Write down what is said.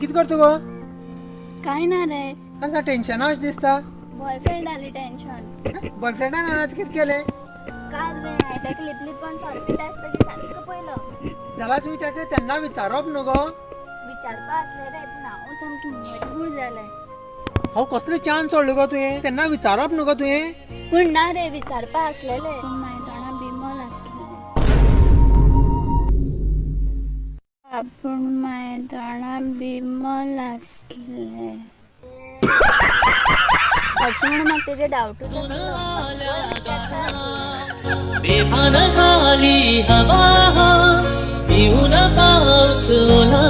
कितें करता गो? काय ना रे. आनी टेन्शना अशें दिसता. बॉयफ्रेंड आली टेन्शन. बॉयफ्रेंडान आनी कितें केलें? काल रे हांवें ताका लिपलिपोन सोरो पिता आसतगी सारको पयलो. जाल्यार तुवें ताका तेन्ना विचारप न्हू गो. विचारपा आसलें रे, पूण हांव सामकी मजबूर जालें. हांव कसलो चान्स सोडलो गो तुवें? तेन्ना विचारप न्हू गो तुवें. पूण ना रे, विचारपा आसलेलें, पूण म्हाजे तोंडा बिमल आसलें. पूण म्हाजे तोंडा बिमल आसलें अशें म्हणून म्हाका तेजे डावटूच आसलो. बेभान झाली हवा, पिऊन पाऊस ओला.